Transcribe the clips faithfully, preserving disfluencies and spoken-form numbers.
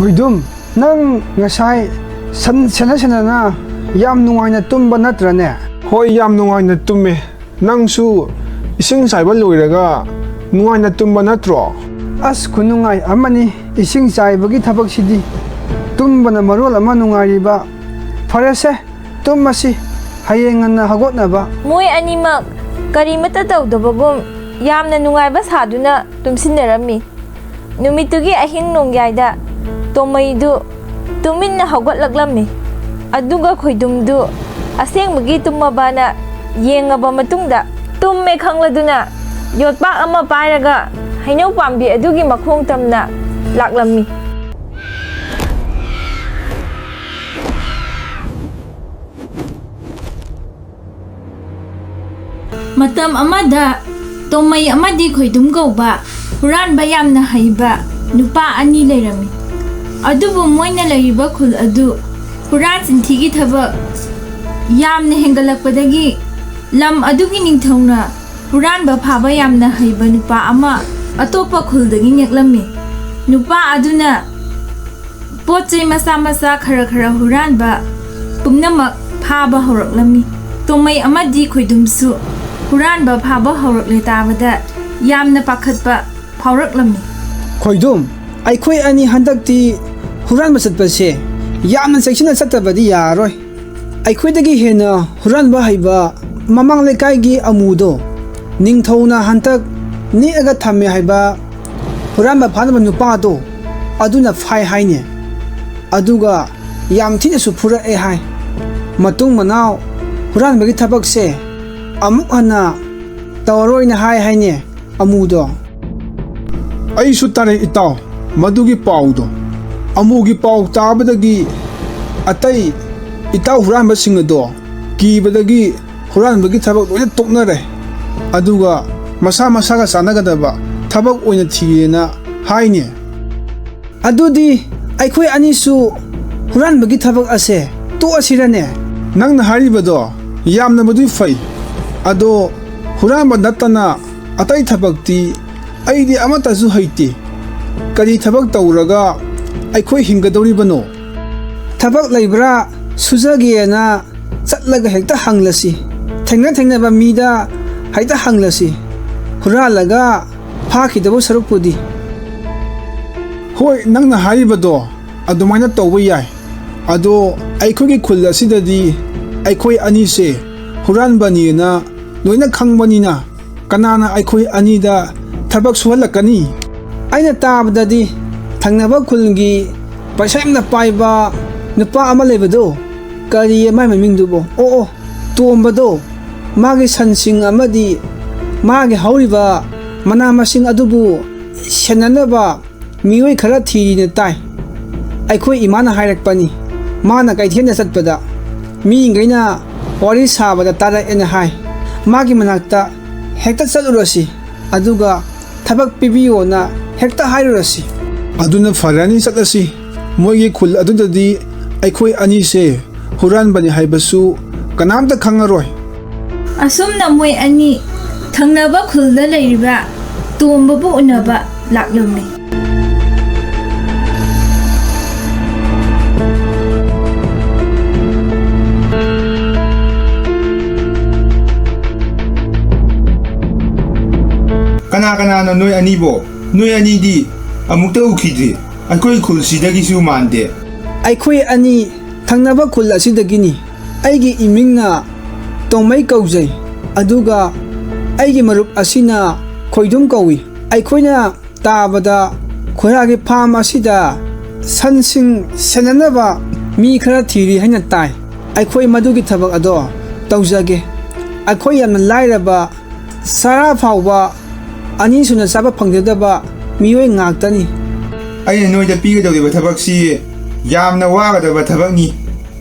ꯈꯣꯏꯗꯨꯝ, ꯅꯪ ꯉꯁꯥꯏ ꯁꯟ ꯁꯦꯟꯅ ꯁꯦꯟꯅꯅ ꯌꯥꯝ ꯅꯨꯡꯉꯥꯏꯅ ꯇꯨꯝꯕ ꯅꯠꯇ꯭ꯔꯅꯦ? ꯍꯣꯏ, ꯌꯥꯝ ꯅꯨꯡꯉꯥꯏꯅ ꯇꯨꯝꯃꯦ꯫ ꯅꯪꯁꯨ ꯏꯁꯤꯡ ꯆꯥꯏꯕ ꯂꯣꯏꯔꯒ ꯅꯨꯡꯉꯥꯏꯅ ꯇꯨꯝꯕ ꯅꯠꯇ꯭ꯔꯣ? ꯑꯁ, ꯈꯨꯅꯨꯡꯉꯥꯏ ꯑꯃꯅꯤ ꯏꯁꯤꯡ ꯆꯥꯏꯕꯒꯤ ꯊꯕꯛꯁꯤꯗꯤ꯫ ꯇꯨꯝꯕꯅ ꯃꯔꯣꯜ ꯑꯃ ꯅꯨꯡꯉꯥꯏꯔꯤꯕ꯫ ꯐꯔꯦꯁꯦ, ꯇꯨꯝꯃꯁꯤ, ꯍꯌꯦꯡ ꯉꯟꯅ ꯍꯧꯒꯠꯅꯕ꯫ ꯃꯣꯏ ꯑꯅꯤꯃꯛ ꯀꯔꯤꯃꯠꯇ ꯇꯧꯗꯕꯒꯨꯝ ꯌꯥꯝꯅ ꯅꯨꯡꯉꯥꯏꯕ ꯁꯥꯗꯨꯅ ꯇꯨꯝꯁꯤꯟꯅꯔꯝꯃꯤ꯫ ꯅꯨꯃꯤꯠꯇꯨꯒꯤ ꯑꯍꯤꯡ ꯅꯣꯡꯌꯥꯏꯗ ꯇꯣꯃꯩꯗꯨ ꯇꯨꯃꯤꯟꯅ ꯍꯧꯒꯠꯂꯛꯂꯝꯃꯤ꯫ ꯑꯗꯨꯒ ꯈꯣꯏꯗꯨꯝꯗꯨ ꯑꯁꯦꯡꯕꯒꯤ ꯇꯨꯝꯃꯕꯅ ꯌꯦꯡꯉꯕ ꯃꯇꯨꯡꯗ, ꯇꯨꯝꯃꯦ ꯈꯪꯂꯗꯨꯅ ꯌꯣꯠꯄꯥꯛ ꯑꯃ ꯄꯥꯏꯔꯒ ꯍꯩꯅꯧ ꯄꯥꯝꯕꯤ ꯑꯗꯨꯒꯤ ꯃꯈꯣꯡ ꯇꯝꯅ ꯂꯥꯛꯂꯝꯃꯤ꯫ ꯃꯇꯝ ꯑꯃꯗ ꯇꯣꯃꯩ ꯑꯃꯗꯤ ꯈꯣꯏꯗꯨꯝ ꯀꯧꯕ ꯍꯨꯔꯥꯟꯕ ꯌꯥꯝꯅ ꯍꯩꯕ ꯅꯨꯄꯥ ꯑꯅꯤ ꯂꯩꯔꯝꯃꯤ꯫ ꯑꯗꯨꯕꯨ ꯃꯣꯏꯅ ꯂꯩꯔꯤꯕ ꯈꯨꯜ ꯑꯗꯨ ꯍꯨꯔꯥꯟ ꯆꯤꯟꯊꯤꯒꯤ ꯊꯕꯛ ꯌꯥꯝꯅ ꯍꯦꯟꯒꯠꯂꯛꯄꯗꯒꯤ ꯂꯝ ꯑꯗꯨꯒꯤ ꯅꯤꯡꯊꯧꯅ ꯍꯨꯔꯥꯟꯕ ꯐꯥꯕ ꯌꯥꯝꯅ ꯍꯩꯕ ꯅꯨꯄꯥ ꯑꯃ ꯑꯇꯣꯞꯄ ꯈꯨꯜꯗꯒꯤ ꯅꯦꯛꯂꯝꯃꯤ꯫ ꯅꯨꯄꯥ ꯑꯗꯨꯅ ꯄꯣꯠ ꯆꯩ ꯃꯆꯥ ꯃꯆꯥ ꯈꯔ ꯈꯔ ꯍꯨꯔꯥꯟꯕ ꯄꯨꯝꯅꯃꯛ ꯐꯥꯕ ꯍꯧꯔꯛꯂꯝꯃꯤ꯫ ꯇꯣꯃꯩ ꯑꯃꯗꯤ ꯈꯣꯏꯗꯨꯝꯁꯨ ꯍꯨꯔꯥꯟꯕ ꯐꯥꯕ ꯍꯧꯔꯛꯂꯦ ꯇꯥꯕꯗ ꯌꯥꯝꯅ ꯄꯥꯈꯠꯄ ꯐꯥꯎꯔꯛꯂꯝꯃꯤ꯫ ꯈꯣꯏꯗꯨꯝ, ꯑꯩꯈꯣꯏ ꯑꯅꯤ ꯍꯟꯗꯛꯇꯤ ꯍꯨꯔꯥꯟꯕ ꯆꯠꯄꯁꯦ ꯌꯥꯝꯅ ꯆꯦꯛꯁꯤꯟꯅ ꯆꯠꯇꯕꯗꯤ ꯌꯥꯔꯣꯏ꯫ ꯑꯩꯈꯣꯏꯗꯒꯤ ꯍꯦꯟꯅ ꯍꯨꯔꯥꯟꯕ ꯍꯩꯕ ꯃꯃꯥꯡ ꯂꯩꯀꯥꯏꯒꯤ ꯑꯃꯨꯗꯣ ꯅꯤꯡꯊꯧꯅ ꯍꯟꯇꯛ ꯅꯦꯛꯑꯒ ꯊꯝꯃꯦ ꯍꯥꯏꯕ ꯍꯨꯔꯥꯟꯕ ꯐꯥꯅꯕ ꯅꯨꯄꯥꯗꯣ ꯑꯗꯨꯅ ꯐꯥꯏ ꯍꯥꯏꯅꯦ꯫ ꯑꯗꯨꯒ ꯌꯥꯝ ꯊꯤꯅꯁꯨ ꯐꯨꯔꯛꯑꯦ ꯍꯥꯏ꯫ ꯃꯇꯨꯡ ꯃꯅꯥꯎ ꯍꯨꯔꯥꯟꯕꯒꯤ ꯊꯕꯛꯁꯦ ꯑꯃꯨꯛ ꯍꯟꯅ ꯇꯧꯔꯔꯣꯏꯅ ꯍꯥꯏ ꯍꯥꯏꯅꯦ ꯑꯃꯨꯗꯣ꯫ ꯑꯩꯁꯨ ꯇꯥꯔꯦ ꯏꯇꯥꯎ, ꯃꯗꯨꯒꯤ ꯄꯥꯎꯗꯣ꯫ ꯑꯃꯨꯒꯤ ꯄꯥꯎ ꯇꯥꯕꯗꯒꯤ ꯑꯇꯩ ꯏꯇꯥꯎ ꯍꯨꯔꯥꯟꯕꯁꯤꯡ ꯑꯗꯣ ꯀꯤꯕꯗꯒꯤ ꯍꯨꯔꯥꯟꯕꯒꯤ ꯊꯕꯛ ꯂꯣꯏꯅ ꯇꯣꯛꯅꯔꯦ꯫ ꯑꯗꯨꯒ ꯃꯁꯥ ꯃꯁꯥꯒ ꯆꯥꯟꯅꯒꯗꯕ ꯊꯕꯛ ꯑꯣꯏꯅ ꯊꯤꯔꯦꯅ ꯍꯥꯏꯅꯦ꯫ ꯑꯗꯨꯗꯤ ꯑꯩꯈꯣꯏ ꯑꯅꯤꯁꯨ ꯍꯨꯔꯥꯟꯕꯒꯤ ꯊꯕꯛ ꯑꯁꯦ ꯇꯣꯛꯑꯁꯤꯔꯅꯦ? ꯅꯪꯅ ꯍꯥꯏꯔꯤꯕꯗꯣ ꯌꯥꯝꯅꯕꯨꯗꯤ ꯐꯩ, ꯑꯗꯣ ꯍꯨꯔꯥꯟꯕ ꯅꯠꯇꯅ ꯑꯇꯩ ꯊꯕꯛꯇꯤ ꯑꯩꯗꯤ ꯑꯃꯠꯇꯁꯨ ꯍꯩꯇꯦ꯫ ꯀꯔꯤ ꯊꯕꯛ ꯇꯧꯔꯒ ꯑꯩꯈꯣꯏ ꯍꯤꯡꯒꯗꯧꯔꯤꯕꯅꯣ? ꯊꯕꯛ ꯂꯩꯕ꯭ꯔꯥ ꯁꯨꯖꯒꯦꯅ ꯆꯠꯂꯒ ꯍꯦꯛꯇ ꯍꯪꯂꯁꯤ꯫ ꯊꯦꯡꯅ ꯊꯦꯡꯅꯕ ꯃꯤꯗ ꯍꯦꯛꯇ ꯍꯪꯂꯁꯤ, ꯍꯨꯔꯥꯜꯂꯒ ꯐꯥꯈꯤꯗꯕ ꯁꯔꯨꯛꯄꯨꯗꯤ꯫ ꯍꯣꯏ, ꯅꯪꯅ ꯍꯥꯏꯔꯤꯕꯗꯣ ꯑꯗꯨꯃꯥꯏꯅ ꯇꯧꯕ ꯌꯥꯏ꯫ ꯑꯗꯣ ꯑꯩꯈꯣꯏꯒꯤ ꯈꯨꯜ ꯑꯁꯤꯗꯗꯤ ꯑꯩꯈꯣꯏ ꯑꯅꯤꯁꯦ ꯍꯨꯔꯥꯟꯕꯅꯦꯅ ꯂꯣꯏꯅ ꯈꯪꯕꯅꯤꯅ, ꯀꯅꯥꯅ ꯑꯩꯈꯣꯏ ꯑꯅꯤꯗ ꯊꯕꯛ ꯁꯨꯍꯜꯂꯛꯀꯅꯤ? ꯑꯩꯅ ꯇꯥꯕꯗꯗꯤ ꯊꯪꯅꯕ ꯈꯨꯜꯒꯤ ꯄꯩꯁꯥ ꯌꯥꯝꯅ ꯄꯥꯏꯕ ꯅꯨꯄꯥ ꯑꯃ ꯂꯩꯕꯗꯣ, ꯀꯔꯤ ꯃꯥꯏ ꯃꯃꯤꯡꯗꯨꯕꯣ? ꯑꯣ, ꯑꯣ, ꯇꯣꯝꯕꯗꯣ, ꯃꯥꯒꯤ ꯁꯟꯁꯤꯡ ꯑꯃꯗꯤ ꯃꯥꯒꯤ ꯍꯧꯔꯤꯕ ꯃꯅꯥ ꯃꯁꯤꯡ ꯑꯗꯨꯕꯨ ꯁꯦꯟꯅꯅꯕ ꯃꯤꯑꯣꯏ ꯈꯔ ꯊꯤꯔꯤꯅ ꯇꯥꯏ꯫ ꯑꯩꯈꯣꯏ ꯏꯃꯥꯅ ꯍꯥꯏꯔꯛꯄꯅꯤ꯫ ꯃꯥꯅ ꯀꯩꯊꯦꯜꯗ ꯆꯠꯄꯗ ꯃꯤꯈꯩꯅ ꯋꯥꯔꯤ ꯁꯥꯕꯗ ꯇꯥꯔꯛꯑꯦꯅ ꯍꯥꯏ꯫ ꯃꯥꯒꯤ ꯃꯅꯥꯛꯇ ꯍꯦꯛꯇ ꯆꯠꯂꯨꯔꯁꯤ, ꯑꯗꯨꯒ ꯊꯕꯛ ꯄꯤꯕꯤꯌꯣꯅ ꯍꯦꯛꯇ ꯍꯥꯏꯔꯨꯔꯁꯤ꯫ ꯑꯗꯨꯅ ꯐꯔꯅꯤ, ꯆꯠꯂꯁꯤ꯫ ꯃꯣꯏꯒꯤ ꯈꯨꯜ ꯑꯗꯨꯗꯗꯤ ꯑꯩꯈꯣꯏ ꯑꯅꯤꯁꯦ ꯍꯨꯔꯥꯟꯕꯅꯤ ꯍꯥꯏꯕꯁꯨ ꯀꯅꯥꯝꯇ ꯈꯪꯉꯔꯣꯏ꯫ ꯑꯁꯨꯝꯅ ꯃꯣꯏ ꯑꯅꯤ ꯊꯪꯅꯕ ꯈꯨꯜꯗ ꯂꯩꯔꯤꯕ ꯇꯣꯝꯕꯕꯨ ꯎꯅꯕ ꯂꯥꯛꯂꯝꯃꯤ꯫ ꯀꯅꯥ ꯀꯅꯥꯅꯣ ꯅꯣꯏ ꯑꯅꯤꯕꯣ? ꯅꯣꯏ ꯑꯅꯤꯗꯤ ꯑꯃꯨꯛꯇ ꯎꯈꯤꯗ꯭ꯔꯤ꯫ ꯑꯩꯈꯣꯏ ꯈꯨꯜꯁꯤꯗꯒꯤꯁꯨ ꯃꯥꯟꯗꯦ꯫ ꯑꯩꯈꯣꯏ ꯑꯅꯤ ꯊꯪꯅꯕ ꯈꯨꯜ ꯑꯁꯤꯗꯒꯤꯅꯤ꯫ ꯑꯩꯒꯤ ꯏꯃꯤꯡꯅ ꯇꯣꯡꯃꯩ ꯀꯧꯖꯩ, ꯑꯗꯨꯒ ꯑꯩꯒꯤ ꯃꯔꯨꯞ ꯑꯁꯤꯅ ꯈꯣꯏꯗꯨꯝ ꯀꯧꯏ꯫ ꯑꯩꯈꯣꯏꯅ ꯇꯥꯕꯗ ꯈꯨꯔꯥꯒꯤ ꯐꯥꯝ ꯑꯁꯤꯗ ꯁꯟꯁꯤꯡ ꯁꯦꯟꯅꯅꯕ ꯃꯤ ꯈꯔ ꯊꯤꯔꯤ ꯍꯥꯏꯅ ꯇꯥꯏ꯫ ꯑꯩꯈꯣꯏ ꯃꯗꯨꯒꯤ ꯊꯕꯛ ꯑꯗꯣ ꯇꯧꯖꯒꯦ꯫ ꯑꯩꯈꯣꯏ ꯌꯥꯝꯅ ꯂꯥꯏꯔꯕ, ꯆꯔꯥ ꯐꯥꯎꯕ ꯑꯅꯤꯁꯨꯅ ꯆꯥꯕ ꯐꯪꯖꯗꯕ ꯃꯤꯑꯣꯏ ꯉꯥꯛꯇꯅꯤ꯫ ꯑꯩꯅ ꯅꯣꯏꯗ ꯄꯤꯒꯗꯧꯔꯤꯕ ꯊꯕꯛꯁꯤ ꯌꯥꯝꯅ ꯋꯥꯒꯗꯕ ꯊꯕꯛꯅꯤ꯫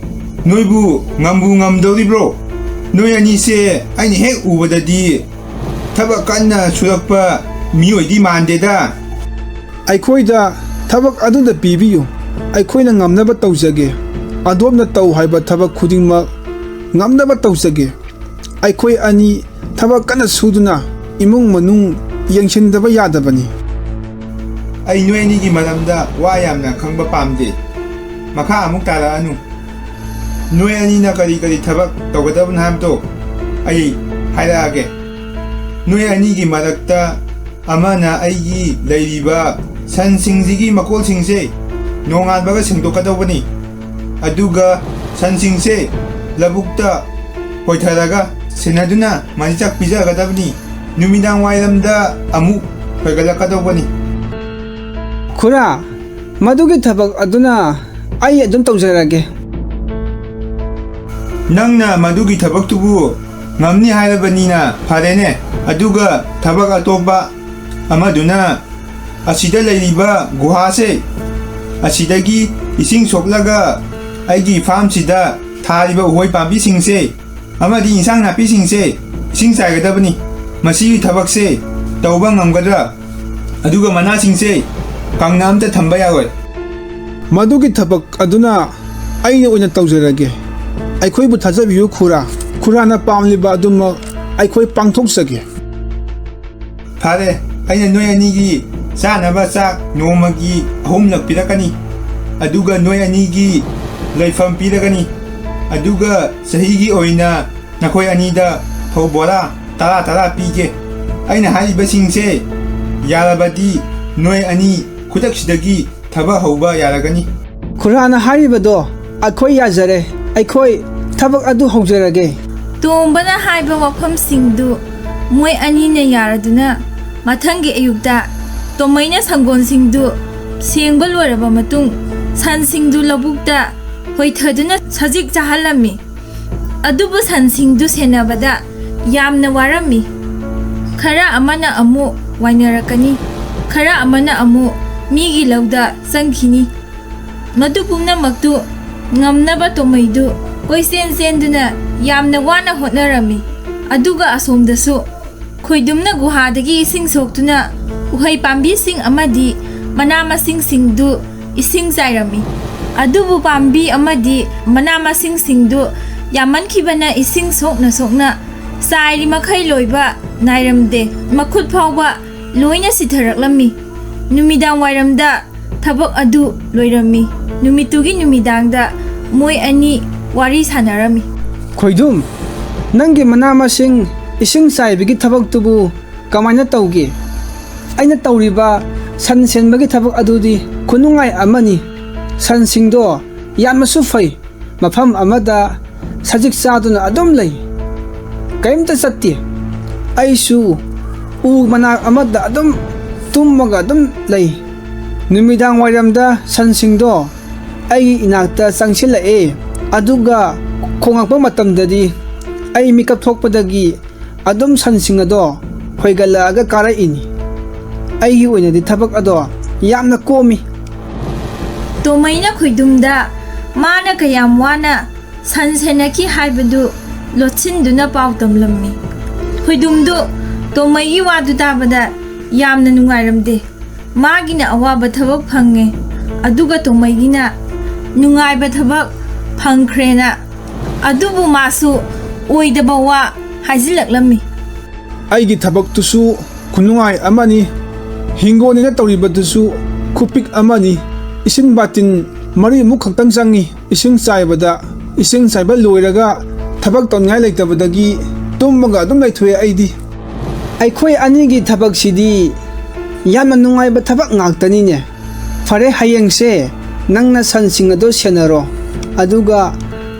ꯅꯣꯏꯕꯨ ꯉꯝꯕꯨ ꯉꯝꯗꯧꯔꯤꯕ꯭ꯔꯣ? ꯅꯣꯏ ꯑꯅꯤꯁꯦ ꯑꯩꯅ ꯍꯦꯛ ꯎꯕꯗꯗꯤ ꯊꯕꯛ ꯀꯟꯅ ꯁꯨꯔꯛꯄ ꯃꯤꯑꯣꯏꯗꯤ ꯃꯥꯟꯗꯦꯗ꯫ ꯑꯩꯈꯣꯏꯗ ꯊꯕꯛ ꯑꯗꯨꯗ ꯄꯤꯕꯤꯌꯨ꯫ ꯑꯩꯈꯣꯏꯅ ꯉꯝꯅꯕ ꯇꯧꯖꯒꯦ꯫ ꯑꯗꯣꯝꯅ ꯇꯧ ꯍꯥꯏꯕ ꯊꯕꯛ ꯈꯨꯗꯤꯡꯃꯛ ꯉꯝꯅꯕ ꯇꯧꯖꯒꯦ꯫ ꯑꯩꯈꯣꯏ ꯑꯅꯤ ꯊꯕꯛ ꯀꯟꯅ ꯁꯨꯗꯨꯅ ꯏꯃꯨꯡ ꯃꯅꯨꯡ ꯌꯦꯡꯁꯤꯟꯗꯕ ꯌꯥꯗꯕꯅꯤ꯫ ꯑꯩ ꯅꯣꯏ ꯑꯅꯤꯒꯤ ꯃꯔꯝꯗ ꯋꯥ ꯌꯥꯝꯅ ꯈꯪꯕ ꯄꯥꯝꯗꯦ꯫ ꯃꯈꯥ ꯑꯃꯨꯛ ꯇꯥꯔꯛꯑꯅꯨ꯫ ꯅꯣꯏ ꯑꯅꯤꯅ ꯀꯔꯤ ꯀꯔꯤ ꯊꯕꯛ ꯇꯧꯒꯗꯕꯅꯣ ꯍꯥꯏꯕꯗꯣ ꯑꯩ ꯍꯥꯏꯔꯛꯑꯒꯦ꯫ ꯅꯣꯏ ꯑꯅꯤꯒꯤ ꯃꯔꯛꯇ ꯑꯃꯅ ꯑꯩꯒꯤ ꯂꯩꯔꯤꯕ ꯁꯟꯁꯤꯡꯁꯤꯒꯤ ꯃꯀꯣꯜꯁꯤꯡꯁꯦ ꯅꯣꯡꯉꯥꯟꯕꯒ ꯁꯦꯡꯗꯣꯛꯀꯗꯧꯕꯅꯤ꯫ ꯑꯗꯨꯒ ꯁꯟꯁꯤꯡꯁꯦ ꯂꯧꯕꯨꯛꯇ ꯍꯣꯏꯊꯔꯒ ꯁꯦꯟꯅꯗꯨꯅ ꯃꯆꯤꯟꯖꯥꯛ ꯄꯤꯖꯒꯗꯕꯅꯤ꯫ ꯅꯨꯃꯤꯗꯥꯡ ꯋꯥꯏꯔꯝꯗ ꯑꯃꯨꯛ ꯍꯣꯏꯒꯠꯂꯛꯀꯗꯧꯕꯅꯤ꯫ ꯈꯨꯔꯥ, ꯃꯗꯨꯒꯤ ꯊꯕꯛ ꯑꯗꯨꯅ ꯑꯩ ꯑꯗꯨꯝ ꯇꯧꯖꯔꯒꯦ꯫ ꯅꯪꯅ ꯃꯗꯨꯒꯤ ꯊꯕꯛꯇꯨꯕꯨ ꯉꯝꯅꯤ ꯍꯥꯏꯔꯕꯅꯤꯅ ꯐꯔꯦꯅꯦ꯫ ꯑꯗꯨꯒ ꯊꯕꯛ ꯑꯇꯣꯞꯄ ꯑꯃꯗꯨꯅ ꯑꯁꯤꯗ ꯂꯩꯔꯤꯕ ꯒꯨꯍꯥꯁꯦ ꯑꯁꯤꯗꯒꯤ ꯏꯁꯤꯡ ꯁꯣꯛꯂꯒ ꯑꯩꯒꯤ ꯐꯥꯔꯝꯁꯤꯗ ꯊꯥꯔꯤꯕ ꯎꯍꯩ ꯄꯥꯝꯕꯤꯁꯤꯡꯁꯦ ꯑꯃꯗꯤ ꯏꯟꯁꯥꯡ ꯅꯥꯄꯤꯁꯤꯡꯁꯦ ꯏꯁꯤꯡ ꯆꯥꯏꯒꯗꯕꯅꯤ꯫ ꯃꯁꯤꯒꯤ ꯊꯕꯛꯁꯦ ꯇꯧꯕ ꯉꯝꯒꯗ꯭ꯔꯥ? ꯑꯗꯨꯒ ꯃꯅꯥꯁꯤꯡꯁꯦ ꯀꯪꯅ ꯑꯝꯇ ꯊꯝꯕ ꯌꯥꯔꯣꯏ꯫ ꯃꯗꯨꯒꯤ ꯊꯕꯛ ꯑꯗꯨꯅ ꯑꯩꯅ ꯑꯣꯏꯅ ꯇꯧꯖꯔꯒꯦ꯫ ꯑꯩꯈꯣꯏꯕꯨ ꯊꯥꯖꯕꯤꯌꯨ ꯈꯨꯔꯥ꯫ ꯈꯨꯔꯥꯅ ꯄꯥꯝꯂꯤꯕ ꯑꯗꯨꯃꯛ ꯑꯩꯈꯣꯏ ꯄꯥꯡꯊꯣꯛꯆꯒꯦ꯫ ꯐꯔꯦ, ꯑꯩꯅ ꯅꯣꯏ ꯑꯅꯤꯒꯤ ꯆꯥꯅꯕ ꯆꯥꯛ ꯅꯣꯡꯃꯒꯤ ꯑꯍꯨꯝꯂꯛ ꯄꯤꯔꯛꯀꯅꯤ꯫ ꯑꯗꯨꯒ ꯅꯣꯏ ꯑꯅꯤꯒꯤ ꯂꯩꯐꯝ ꯄꯤꯔꯒꯅꯤ꯫ ꯑꯗꯨꯒ ꯆꯍꯤꯒꯤ ꯑꯣꯏꯅ ꯅꯈꯣꯏ ꯑꯅꯤꯗ ꯐꯧ ꯕꯣꯔꯥ ꯇꯔꯥ ꯇꯔꯥ ꯄꯤꯒꯦ꯫ ꯑꯩꯅ ꯍꯥꯏꯔꯤꯕꯁꯤꯡꯁꯦ ꯌꯥꯔꯕꯗꯤ ꯅꯣꯏ ꯑꯅꯤ ꯈꯨꯗꯛꯁꯤꯗꯒꯤ ꯊꯕꯛ ꯍꯧꯕ ꯌꯥꯔꯒꯅꯤ꯫ ꯈꯨꯔꯥꯅ ꯍꯥꯏꯔꯤꯕꯗꯣ ꯑꯩꯈꯣꯏ ꯌꯥꯖꯔꯦ꯫ ꯑꯩꯈꯣꯏ ꯊꯕꯛ ꯑꯗꯨ ꯍꯧꯖꯔꯒꯦ꯫ ꯇꯣꯝꯕꯅ ꯍꯥꯏꯕ ꯋꯥꯐꯝꯁꯤꯡꯗꯨ ꯃꯣꯏ ꯑꯅꯤꯅ ꯌꯥꯔꯗꯨꯅ ꯃꯊꯪꯒꯤ ꯑꯌꯨꯛꯇ ꯇꯣꯃꯩꯅ ꯁꯪꯒꯣꯜꯁꯤꯡꯗꯨ ꯁꯦꯡꯕ ꯂꯣꯏꯔꯕ ꯃꯇꯨꯡ ꯁꯟꯁꯤꯡꯗꯨ ꯂꯧꯕꯨꯛꯇ ꯍꯣꯏꯊꯗꯨꯅ ꯁꯖꯤꯛ ꯆꯥꯍꯜꯂꯝꯃꯤ꯫ ꯑꯗꯨꯕꯨ ꯁꯟꯁꯤꯡꯗꯨ ꯁꯦꯟꯅꯕꯗ ꯌꯥꯝꯅ ꯋꯥꯔꯝꯃꯤ꯫ ꯈꯔ ꯑꯃꯅ ꯑꯃꯨꯛ ꯋꯥꯏꯅꯔꯛꯀꯅꯤ, ꯈꯔ ꯑꯃꯅ ꯑꯃꯨꯛ ꯃꯤꯒꯤ ꯂꯧꯗ ꯆꯪꯈꯤꯅꯤ꯫ ꯃꯗꯨ ꯄꯨꯝꯅꯃꯛꯇꯨ ꯉꯝꯅꯕ ꯇꯣꯃꯩꯗꯨ ꯀꯣꯏꯆꯦꯟ ꯆꯦꯟꯗꯨꯅ ꯌꯥꯝꯅ ꯋꯥꯅ ꯍꯣꯠꯅꯔꯝꯃꯤ꯫ ꯑꯗꯨꯒ ꯑꯁꯣꯝꯗꯁꯨ ꯈꯣꯏꯗꯨꯝꯅ ꯒꯨꯍꯥꯗꯒꯤ ꯏꯁꯤꯡ ꯁꯣꯛꯇꯨꯅ ꯎꯍꯩ ꯄꯥꯝꯕꯤꯁꯤꯡ ꯑꯃꯗꯤ ꯃꯅꯥ ꯃꯁꯤꯡꯁꯤꯡꯗꯨ ꯏꯁꯤꯡ ꯆꯥꯏꯔꯝꯃꯤ꯫ ꯑꯗꯨꯕꯨ ꯄꯥꯝꯕꯤ ꯑꯃꯗꯤ ꯃꯅꯥ ꯃꯁꯤꯡꯁꯤꯡꯗꯨ ꯌꯥꯝꯃꯟꯈꯤꯕꯅ ꯏꯁꯤꯡ ꯁꯣꯛꯅ ꯁꯣꯛꯅ ꯆꯥꯏꯔꯤ ꯃꯈꯩ ꯂꯣꯏꯕ ꯅꯥꯏꯔꯝꯗꯦ꯫ ꯃꯈꯨꯠ ꯐꯥꯎꯕ ꯂꯣꯏꯅ ꯁꯤꯊꯔꯛꯂꯝꯃꯤ꯫ ꯅꯨꯃꯤꯗꯥꯡ ꯋꯥꯏꯔꯝꯗ ꯊꯕꯛ ꯑꯗꯨ ꯂꯣꯏꯔꯝꯃꯤ꯫ ꯅꯨꯃꯤꯠꯇꯨꯒꯤ ꯅꯨꯃꯤꯗꯥꯡꯗ ꯃꯣꯏ ꯑꯅꯤ ꯋꯥꯔꯤ ꯁꯥꯟꯅꯔꯝꯃꯤ꯫ "ꯈꯣꯏꯗꯨꯝ, ꯅꯪꯒꯤ ꯃꯅꯥ ꯃꯁꯤꯡ ꯏꯁꯤꯡ ꯆꯥꯏꯕꯒꯤ ꯊꯕꯛꯇꯨꯕꯨ ꯀꯃꯥꯏꯅ ꯇꯧꯒꯦ? ꯑꯩꯅ ꯇꯧꯔꯤꯕ ꯁꯟ ꯁꯦꯟꯕꯒꯤ ꯊꯕꯛ ꯑꯗꯨꯗꯤ ꯈꯨꯅꯨꯡꯉꯥꯏ ꯑꯃꯅꯤ꯫ ꯁꯟꯁꯤꯡꯗꯣ ꯌꯥꯝꯅꯁꯨ ꯐꯩ꯫ ꯃꯐꯝ ꯑꯃꯗ ꯁꯖꯤꯛ ꯆꯥꯗꯨꯅ ꯑꯗꯨꯝ ꯂꯩ꯫ ꯀꯔꯤꯝꯇ ꯆꯠꯇꯦ꯫ ꯑꯩꯁꯨ ꯎ ꯃꯅꯥꯛ ꯑꯃꯗ ꯑꯗꯨꯝ ꯇꯨꯝꯃꯒ ꯑꯗꯨꯝ ꯂꯩ꯫ ꯅꯨꯃꯤꯗꯥꯡ ꯋꯥꯏꯔꯝꯗ ꯁꯟꯁꯤꯡꯗꯣ ꯑꯩꯒꯤ ꯏꯅꯥꯛꯇ ꯆꯪꯁꯤꯜꯂꯛꯑꯦ꯫ ꯑꯗꯨꯒ ꯈꯣꯡꯉꯛꯄ ꯃꯇꯝꯗꯗꯤ ꯑꯩ ꯃꯤꯀꯞ ꯊꯣꯛꯄꯗꯒꯤ ꯑꯗꯨꯝ ꯁꯟꯁꯤꯡ ꯑꯗꯣ ꯍꯣꯏꯒꯠꯂꯛꯑꯒ ꯀꯥꯔꯛꯏꯅꯤ꯫ ꯑꯩꯒꯤ ꯑꯣꯏꯅꯗꯤ ꯊꯕꯛ ꯑꯗꯣ ꯌꯥꯝꯅ ꯀꯣꯝꯃꯤ꯫" ꯇꯣꯃꯩꯅ ꯈꯣꯏꯗꯨꯝꯗ ꯃꯥꯅ ꯀꯌꯥꯝ ꯋꯥꯅ ꯁꯟ ꯁꯦꯟꯅꯈꯤ ꯍꯥꯏꯕꯗꯨ ꯂꯣꯠꯁꯤꯟꯗꯨꯅ ꯄꯥꯎ ꯇꯝꯂꯝꯃꯤ꯫ ꯈꯣꯏꯗꯨꯝꯗꯨ ꯇꯣꯃꯩꯒꯤ ꯋꯥꯗꯨ ꯇꯥꯕꯗ ꯌꯥꯝꯅ ꯅꯨꯡꯉꯥꯏꯔꯝꯗꯦ꯫ ꯃꯥꯒꯤꯅ ꯑꯋꯥꯕ ꯊꯕꯛ ꯐꯪꯉꯦ, ꯑꯗꯨꯒ ꯇꯣꯃꯩꯒꯤꯅ ꯅꯨꯡꯉꯥꯏꯕ ꯊꯕꯛ ꯐꯪꯈ꯭ꯔꯦꯅ꯫ ꯑꯗꯨꯕꯨ ꯃꯥꯁꯨ ꯑꯣꯏꯗꯕ ꯋꯥ ꯍꯥꯏꯖꯤꯜꯂꯛꯂꯝꯃꯤ꯫ "ꯑꯩꯒꯤ ꯊꯕꯛꯇꯨꯁꯨ ꯈꯨꯅꯨꯡꯉꯥꯏ ꯑꯃꯅꯤ꯫ ꯍꯤꯡꯒꯣꯜꯅꯤꯅ ꯇꯧꯔꯤꯕꯗꯨꯁꯨ ꯈꯨꯄꯤꯛ ꯑꯃꯅꯤ꯫ ꯏꯁꯤꯡ ꯕꯥꯇꯤꯟ ꯃꯔꯤꯃꯨꯛ ꯈꯛꯇꯪ ꯆꯪꯉꯤ ꯏꯁꯤꯡ ꯆꯥꯏꯕꯗ꯫ ꯏꯁꯤꯡ ꯆꯥꯏꯕ ꯂꯣꯏꯔꯒ ꯊꯕꯛ ꯇꯧꯅꯤꯡꯉꯥꯏ ꯂꯩꯇꯕꯗꯒꯤ ꯇꯨꯝꯃꯒ ꯑꯗꯨꯝ ꯂꯩꯊꯣꯛꯑꯦ ꯑꯩꯗꯤ꯫" "ꯑꯩꯈꯣꯏ ꯑꯅꯤꯒꯤ ꯊꯕꯛꯁꯤꯗꯤ ꯌꯥꯝꯅ ꯅꯨꯡꯉꯥꯏꯕ ꯊꯕꯛ ꯉꯥꯛꯇꯅꯤꯅꯦ꯫ ꯐꯔꯦ, ꯍꯌꯦꯡꯁꯦ ꯅꯪꯅ ꯁꯟꯁꯤꯡ ꯑꯗꯣ ꯁꯦꯟꯅꯔꯣ, ꯑꯗꯨꯒ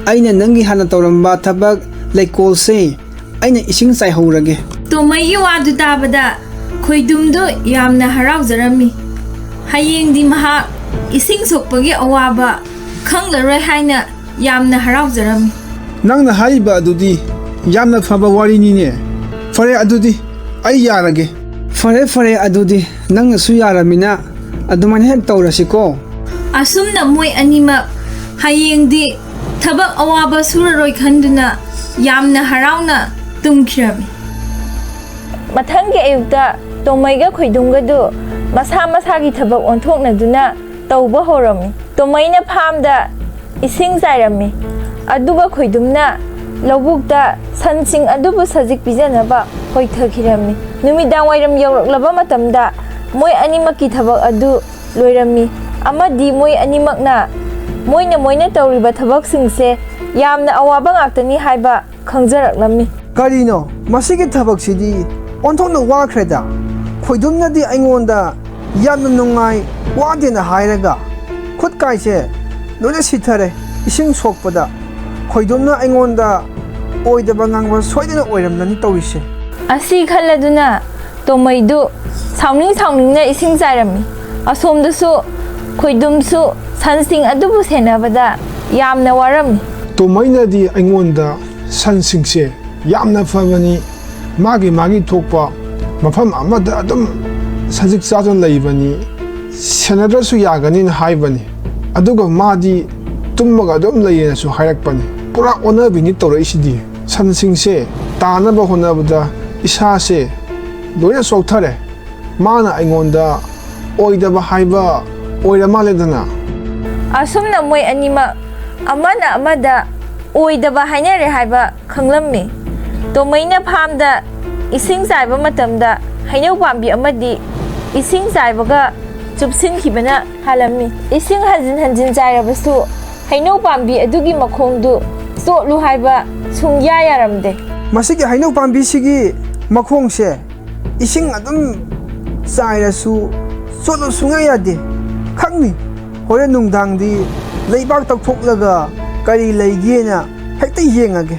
ꯑꯩꯅ ꯅꯪꯒꯤ ꯍꯥꯟꯅ ꯇꯧꯔꯝꯕ ꯊꯕꯛ ꯂꯩꯀꯣꯜꯁꯦ ꯑꯩꯅ ꯏꯁꯤꯡ ꯆꯥꯏꯍꯧꯔꯒꯦ꯫" ꯇꯣꯃꯩꯒꯤ ꯋꯥꯗꯨ ꯇꯥꯕꯗ ꯈꯣꯏꯗꯨꯝꯗꯨ ꯌꯥꯝꯅ ꯍꯔꯥꯎꯖꯔꯝꯃꯤ꯫ ꯍꯌꯦꯡꯗꯤ ꯃꯍꯥꯛ ꯏꯁꯤꯡ ꯁꯣꯛꯄꯒꯤ ꯑꯋꯥꯕ ꯈꯪꯂꯔꯣꯏ ꯍꯥꯏꯅ ꯌꯥꯝꯅ ꯍꯔꯥꯎꯖꯔꯝꯃꯤ꯫ "ꯅꯪꯅ ꯍꯥꯏꯔꯤꯕ ꯑꯗꯨꯗꯤ ꯌꯥꯝꯅ ꯐꯕ ꯋꯥꯔꯤꯅꯤꯅꯦ꯫ ꯐꯔꯦ, ꯑꯗꯨꯗꯤ ꯑꯩ ꯌꯥꯔꯒꯦ꯫" "ꯐꯔꯦ, ꯐꯔꯦ, ꯑꯗꯨꯗꯤ ꯅꯪꯅꯁꯨ ꯌꯥꯔꯃꯤꯅ ꯑꯗꯨꯃꯥꯏꯅ ꯍꯦꯛ ꯇꯧꯔꯁꯤꯀꯣ꯫" ꯑꯁꯨꯝꯅ ꯃꯣꯏ ꯑꯅꯤꯃꯛ ꯍꯌꯦꯡꯗꯤ ꯊꯕꯛ ꯑꯋꯥꯕ ꯁꯨꯔꯔꯣꯏ ꯈꯟꯗꯨꯅ ꯌꯥꯝꯅ ꯍꯔꯥꯎꯅ ꯇꯨꯝꯈꯤꯔꯝꯃꯤ꯫ ꯃꯊꯪꯒꯤ ꯑꯌꯨꯛꯇ ꯇꯣꯃꯩꯒ ꯈꯣꯏꯗꯨꯝꯒꯗꯨ ꯃꯁꯥ ꯃꯁꯥꯒꯤ ꯊꯕꯛ ꯑꯣꯟꯊꯣꯛꯅꯗꯨꯅ ꯇꯧꯕ ꯍꯧꯔꯝꯃꯤ꯫ ꯇꯣꯃꯩꯅ ꯐꯥꯝꯗ ꯏꯁꯤꯡ ꯆꯥꯏꯔꯝꯃꯤ, ꯑꯗꯨꯒ ꯈꯣꯏꯗꯨꯝꯅ ꯂꯧꯕꯨꯛꯇ ꯁꯟꯁꯤꯡ ꯑꯗꯨꯕꯨ ꯁꯖꯤꯛ ꯄꯤꯖꯅꯕ ꯍꯣꯏꯊꯈꯤꯔꯝꯃꯤ꯫ ꯅꯨꯃꯤꯗꯥꯡ ꯋꯥꯏꯔꯝ ꯌꯧꯔꯛꯂꯕ ꯃꯇꯝꯗ ꯃꯣꯏ ꯑꯅꯤꯃꯛꯀꯤ ꯊꯕꯛ ꯑꯗꯨ ꯂꯣꯏꯔꯝꯃꯤ, ꯑꯃꯗꯤ ꯃꯣꯏ ꯑꯅꯤꯃꯛꯅ ꯃꯣꯏꯅ ꯃꯣꯏꯅ ꯇꯧꯔꯤꯕ ꯊꯕꯛꯁꯤꯡꯁꯦ ꯌꯥꯝꯅ ꯑꯋꯥꯕ ꯉꯥꯛꯇꯅꯤ ꯍꯥꯏꯕ ꯈꯪꯖꯔꯛꯂꯝꯃꯤ꯫ "ꯀꯔꯤꯅꯣ ꯃꯁꯤꯒꯤ ꯊꯕꯛꯁꯤꯗꯤ? ꯑꯣꯟꯊꯣꯛꯅ ꯋꯥꯈ꯭ꯔꯦꯗ꯫ ꯈꯣꯏꯗꯨꯝꯅꯗꯤ ꯑꯩꯉꯣꯟꯗ ꯌꯥꯝꯅ ꯅꯨꯡꯉꯥꯏ, ꯋꯥꯗꯦꯅ ꯍꯥꯏꯔꯒ ꯈꯨꯠꯀꯥꯏꯁꯦ ꯂꯣꯏꯅ ꯁꯤꯊꯔꯦ꯫ ꯏꯁꯤꯡ ꯁꯣꯛꯄꯗ ꯈꯣꯏꯗꯨꯝꯅ ꯑꯩꯉꯣꯟꯗ ꯑꯣꯏꯗꯕ ꯉꯥꯡꯕ ꯁꯣꯏꯗꯅ ꯑꯣꯏꯔꯝꯂꯅꯤ ꯇꯧꯔꯤꯁꯦ"꯫ ꯑꯁꯤ ꯈꯜꯂꯗꯨꯅ ꯇꯣꯃꯩꯗꯨ ꯁꯥꯎꯅꯤꯡ ꯁꯥꯎꯅꯤꯡꯅ ꯏꯁꯤꯡ ꯆꯥꯏꯔꯝꯃꯤ꯫ ꯑꯁꯣꯝꯗꯁꯨ ꯈꯣꯏꯗꯨꯝꯁꯨ ꯁꯟꯁꯤꯡ ꯑꯗꯨꯕꯨ ꯁꯦꯟꯅꯕꯗ ꯌꯥꯝꯅ ꯋꯥꯔꯝꯃꯤ꯫ "ꯇꯣꯃꯩꯅꯗꯤ ꯑꯩꯉꯣꯟꯗ ꯁꯟꯁꯤꯡꯁꯦ ꯌꯥꯝꯅ ꯐꯕꯅꯤ, ꯃꯥꯒꯤ ꯃꯥꯒꯤ ꯊꯣꯛꯄ ꯃꯐꯝ ꯑꯃꯗ ꯑꯗꯨꯝ ꯁꯖꯤꯛ ꯆꯥꯗꯨꯅ ꯂꯩꯕꯅꯤ, ꯁꯦꯟꯅꯗ꯭ꯔꯁꯨ ꯌꯥꯒꯅꯤꯅ ꯍꯥꯏꯕꯅꯤ꯫ ꯑꯗꯨꯒ ꯃꯥꯗꯤ ꯇꯨꯝꯃꯒ ꯑꯗꯨꯝ ꯂꯩꯌꯦꯅꯁꯨ ꯍꯥꯏꯔꯛꯄꯅꯤ꯫ ꯄꯨꯔꯥ ꯑꯣꯟꯅꯕꯤꯅꯤ ꯇꯧꯔꯛꯏꯁꯤꯗꯤ꯫ ꯁꯟꯁꯤꯡꯁꯦ ꯇꯥꯅꯕ ꯍꯣꯠꯅꯕꯗ ꯏꯁꯥꯁꯦ ꯂꯣꯏꯅ ꯆꯣꯛꯊꯔꯦ꯫ ꯃꯥꯅ ꯑꯩꯉꯣꯟꯗ ꯑꯣꯏꯗꯕ ꯍꯥꯏꯕ ꯑꯣꯏꯔ ꯃꯥꯜꯂꯦꯗꯅ"꯫ ꯑꯁꯨꯝꯅ ꯃꯣꯏ ꯑꯅꯤꯃꯛ ꯑꯃꯅ ꯑꯃꯗ ꯑꯣꯏꯗꯕ ꯍꯥꯏꯅꯔꯦ ꯍꯥꯏꯕ ꯈꯪꯂꯝꯃꯤ꯫ ꯇꯣꯃꯩꯅ ꯐꯥꯝꯗ ꯏꯁꯤꯡ ꯆꯥꯏꯕ ꯃꯇꯝꯗ ꯍꯩꯅꯧ ꯄꯥꯝꯕꯤ ꯑꯃꯗꯤ ꯏꯁꯤꯡ ꯆꯥꯏꯕꯒ ꯆꯨꯞꯁꯤꯟꯈꯤꯕꯅ ꯍꯥꯜꯂꯝꯃꯤ꯫ ꯏꯁꯤꯡ ꯍꯟꯖꯤꯟ ꯍꯟꯖꯤꯟ ꯆꯥꯏꯔꯕꯁꯨ ꯍꯩꯅꯧ ꯄꯥꯝꯕꯤ ꯑꯗꯨꯒꯤ ꯃꯈꯣꯡꯗꯨ ꯆꯣꯠꯂꯨ ꯍꯥꯏꯕ ꯁꯨꯡꯌꯥ ꯌꯥꯔꯝꯗꯦ꯫ "ꯃꯁꯤꯒꯤ ꯍꯩꯅꯧ ꯄꯥꯝꯕꯤꯁꯤꯒꯤ ꯃꯈꯣꯡꯁꯦ ꯏꯁꯤꯡ ꯑꯗꯨꯝ ꯆꯥꯏꯔꯁꯨ ꯆꯣꯠꯂꯨ ꯁꯨꯡꯌꯥ ꯌꯥꯗꯦ꯫ ꯈꯪꯅꯤ, ꯍꯣꯔꯦꯟ ꯅꯨꯡꯗꯥꯡꯗꯤ ꯂꯩꯕꯥꯛ ꯇꯧꯊꯣꯛꯂꯒ ꯀꯔꯤ ꯂꯩꯒꯦꯅ ꯍꯦꯛꯇ ꯌꯦꯡꯉꯒꯦ"꯫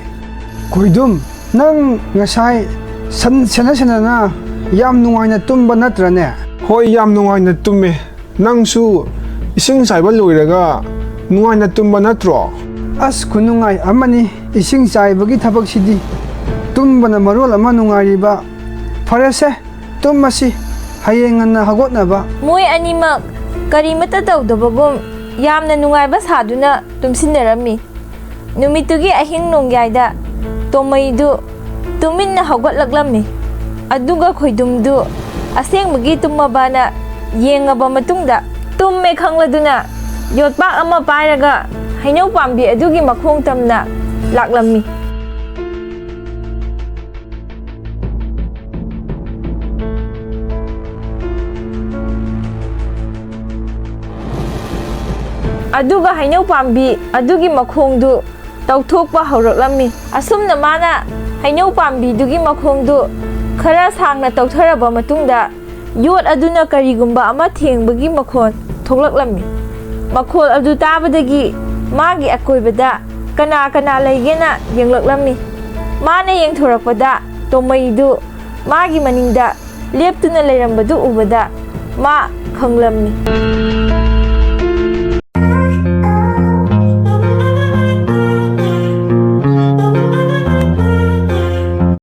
"ꯈꯣꯏꯗꯨꯝ, ꯅꯪ ꯉꯁꯥꯏ ꯁꯟ ꯁꯦꯟꯅ ꯁꯦꯟꯅꯅ ꯌꯥꯝ ꯅꯨꯡꯉꯥꯏꯅ ꯇꯨꯝꯕ ꯅꯠꯇ꯭ꯔꯅꯦ?" "ꯍꯣꯏ, ꯌꯥꯝ ꯅꯨꯡꯉꯥꯏꯅ ꯇꯨꯝꯃꯦ꯫ ꯅꯪꯁꯨ ꯏꯁꯤꯡ ꯆꯥꯏꯕ ꯂꯣꯏꯔꯒ ꯅꯨꯡꯉꯥꯏꯅ ꯇꯨꯝꯕ ꯅꯠꯇ꯭ꯔꯣ?" "ꯑꯁ, ꯈꯨꯅꯨꯡꯉꯥꯏ ꯑꯃꯅꯤ ꯏꯁꯤꯡ ꯆꯥꯏꯕꯒꯤ ꯊꯕꯛꯁꯤꯗꯤ꯫ ꯇꯨꯝꯕꯅ ꯃꯔꯣꯜ ꯑꯃ ꯅꯨꯡꯉꯥꯏꯔꯤꯕ꯫ ꯐꯔꯦꯁꯦ, ꯇꯨꯝꯃꯁꯤ, ꯍꯌꯦꯡ ꯉꯟꯅ ꯍꯧꯒꯠꯅꯕ"꯫ ꯃꯣꯏ ꯑꯅꯤꯃꯛ ꯀꯔꯤꯃꯠꯇ ꯇꯧꯗꯕꯒꯨꯝ ꯌꯥꯝꯅ ꯅꯨꯡꯉꯥꯏꯕ ꯁꯥꯗꯨꯅ ꯇꯨꯝꯁꯤꯟꯅꯔꯝꯃꯤ꯫ ꯅꯨꯃꯤꯠꯇꯨꯒꯤ ꯑꯍꯤꯡ ꯅꯣꯡꯌꯥꯏꯗ ꯇꯣꯃꯩꯗꯨ ꯇꯨꯃꯤꯟꯅ ꯍꯧꯒꯠꯂꯛꯂꯝꯃꯤ꯫ ꯑꯗꯨꯒ ꯈꯣꯏꯗꯨꯝꯗꯨ ꯑꯁꯦꯡꯕꯒꯤ ꯇꯨꯝꯃꯕꯅ ꯌꯦꯡꯉꯕ ꯃꯇꯨꯡꯗ, ꯇꯨꯝꯃꯦ ꯈꯪꯂꯗꯨꯅ ꯌꯣꯠꯄꯥꯛ ꯑꯃ ꯄꯥꯏꯔꯒ ꯍꯩꯅꯧ ꯄꯥꯝꯕꯤ ꯑꯗꯨꯒꯤ ꯃꯈꯣꯡ ꯇꯝꯅ ꯂꯥꯛꯂꯝꯃꯤ꯫ ꯑꯗꯨꯒ ꯍꯩꯅꯧ ꯄꯥꯝꯕꯤ ꯑꯗꯨꯒꯤ ꯃꯈꯣꯡꯗꯨ ꯇꯧꯊꯣꯛꯄ ꯍꯧꯔꯛꯂꯝꯃꯤ꯫ ꯑꯁꯨꯝꯅ ꯃꯥꯅ ꯍꯩꯅꯧ ꯄꯥꯝꯕꯤꯗꯨꯒꯤ ꯃꯈꯣꯡꯗꯨ ꯈꯔ ꯁꯥꯡꯅ ꯇꯧꯊꯔꯕ ꯃꯇꯨꯡꯗ, ꯌꯣꯠ ꯑꯗꯨꯅ ꯀꯔꯤꯒꯨꯝꯕ ꯑꯃ ꯊꯦꯡꯕꯒꯤ ꯃꯈꯣꯜ ꯊꯣꯛꯂꯛꯂꯝꯃꯤ꯫ ꯃꯈꯣꯜ ꯑꯗꯨ ꯇꯥꯕꯗꯒꯤ ꯃꯥꯒꯤ ꯑꯀꯣꯏꯕꯗ ꯀꯅꯥ ꯀꯅꯥ ꯂꯩꯒꯦꯅ ꯌꯦꯡꯂꯛꯂꯝꯃꯤ꯫ ꯃꯥꯅ ꯌꯦꯡꯊꯣꯔꯛꯄꯗ, ꯇꯣꯃꯩꯗꯨ ꯃꯥꯒꯤ ꯃꯅꯤꯡꯗ ꯂꯦꯞꯇꯨꯅ ꯂꯩꯔꯝꯕꯗꯨ ꯎꯕꯗ ꯃꯥ ꯈꯪꯂꯝꯃꯤ꯫